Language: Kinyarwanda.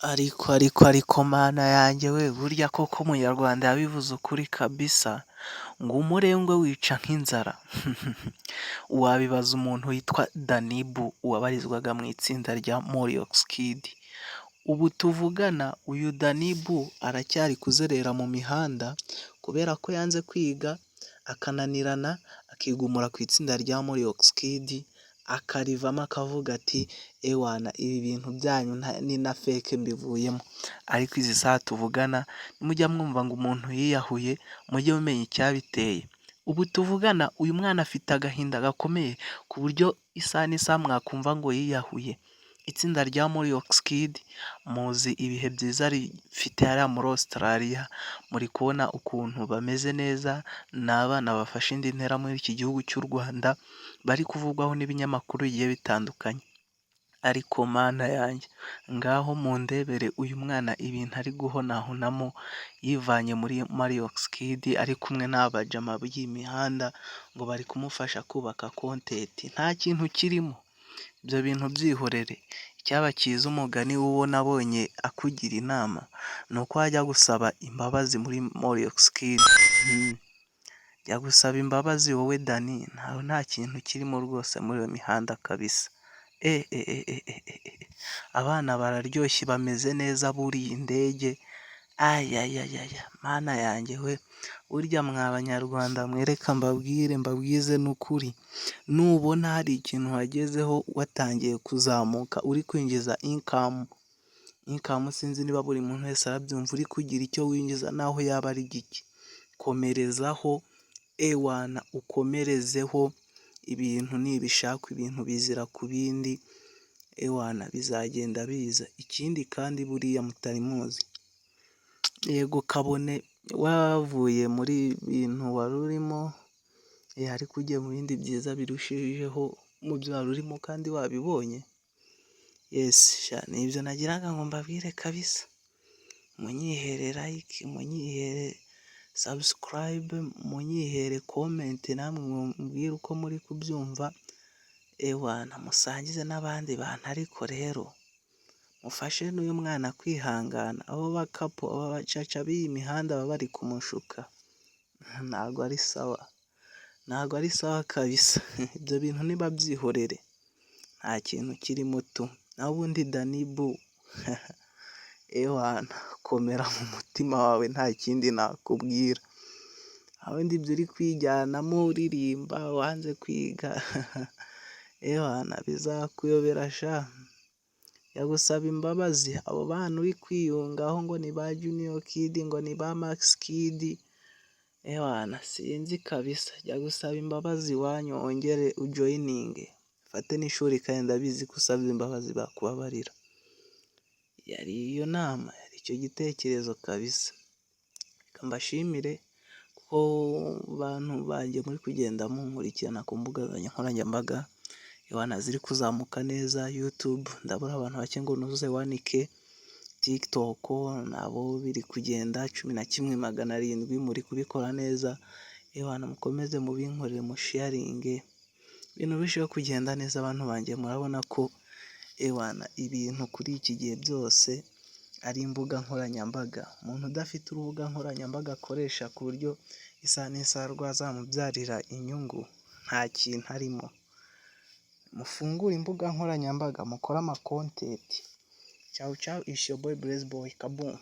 Ariko ariko ariko Mana yanjye we, burya koko Umunyarwanda yabivuze ukuri kabisa, ngo umurengwe wica nk'inzara. Wabibaza umuntu witwa Danny Boo wabarizwaga mu itsinda rya Moriox Kid. Ubu tuvugana uyu Danny Boo aracyari kuzerera mu mihanda kubera ko yanze kwiga akananirana, akigumura ku itsinda rya Moriox Kid, akarivamo akavuga ati: "Ewana, ibi bintu byanyu ni na fake, mbivuyemo." Ariko izi saha tuvugana, nimujya mwumva ngo umuntu yiyahuye, mujye mumenya icyabiteye. Ubu tuvugana uyu mwana afite agahinda gakomeye ku buryo isaha n'isaha mwakumva ngo yiyahuye. Itsinda rya Moriox Kid muzi ibihe byiza rifite hariya muri Australia, muri kubona ukuntu bameze neza, ni abana bafashe indi ntera muri iki gihugu cy'u Rwanda, bari kuvugwaho n'ibinyamakuru bigiye bitandukanye. Ariko Mana yanjye, ngaho mundebere uyu mwana ibintu ari guhonahonamo yivanye muri Moriox Kid, ari kumwe n'aba bajama b'iyi mihanda ngo bari kumufasha kubaka content, nta kintu kirimo. Ibyo bintu byihorere, icyaba cyiza, umugani w'uwo nabonye akugira inama, ni uko wajya gusaba imbabazi muri Moriox Kid. Jya gusaba imbabazi wowe Danny, nta kintu kirimo rwose muri iyo mihanda kabisa. Abana bararyoshye, bameze neza, buriye indege, ayayayaya, Mana yanjye we! Burya mwa Banyarwanda mwe, reka mbabwire, mbabwize n'ukuri, nubona hari ikintu wagezeho, watangiye kuzamuka, uri kwinjiza income, income sinzi niba buri muntu wese arabyumva, uri kugira icyo winjiza naho yaba ari gike, komerezaho, ewana ukomerezeho, ibintu nibishakwa, ibintu bizira ku bindi, ewana bizagenda biza. Ikindi kandi buriya mutari muzi, yego kabone wavuye muri bintu wari urimo, ariko ugiye mu bindi byiza birushijeho mu byo wari urimo kandi wabibonye, yes sha, ni ibyo nagiraga ngo mbabwire kabisa. Munyihere like, munyihere subscribe, munyihere comment, namwe mumbwire uko muri kubyumva, ewana musangize n'abandi bantu. Ariko rero mufashe n'uyu mwana kwihangana, abo bakapo, aba bacaca b'iyi mihanda baba bari kumushuka, ntago ari sawa, ntago ari sawa kabisa. Ibyo bintu nibabyihorere, nta kintu kirimo tu. Naho ubundi Danny Boo, ewana komera mu mutima wawe, nta kindi nakubwira. Ubundi ibyo uri kwijyanamo uririmba wanze kwiga, ewana bizakuyobera sha. Jya gusaba imbabazi abo bana uri kwiyungaho ngo ni ba Junior Kid, ngo ni ba Max Kid, ewana sinzi kabisa. Jya gusaba imbabazi iwanyu wongere ujoininge, ufate n'ishuri, kandi ndabizi ko usabye imbabazi bakubabarira. Yari iyo nama, yari icyo gitekerezo kabisa. Reka mbashimire ko bantu banjye muri kugenda munkurikirana ku mbuga zanjye nkoranyambaga, ewana ziri kuzamuka neza. YouTube ndabura abantu bake ngo nuzuze 1K, TikTok nabo biri kugenda, 11,700, muri kubikora neza, ewana mukomeze mubinkorere, musharinge, ibintu birusheho kugenda neza abantu banjye. Murabona ko ewana ibintu kuri iki gihe byose ari imbuga nkoranyambaga. Umuntu udafite urubuga nkoranyambaga akoresha ku buryo isaha n'isaha rwazamubyarira inyungu, nta kintu arimo. Mufungure imbuga nkoranyambaga, mukore amacontent. Ciao ciao, it's your boy Blaze Boy, kaboom.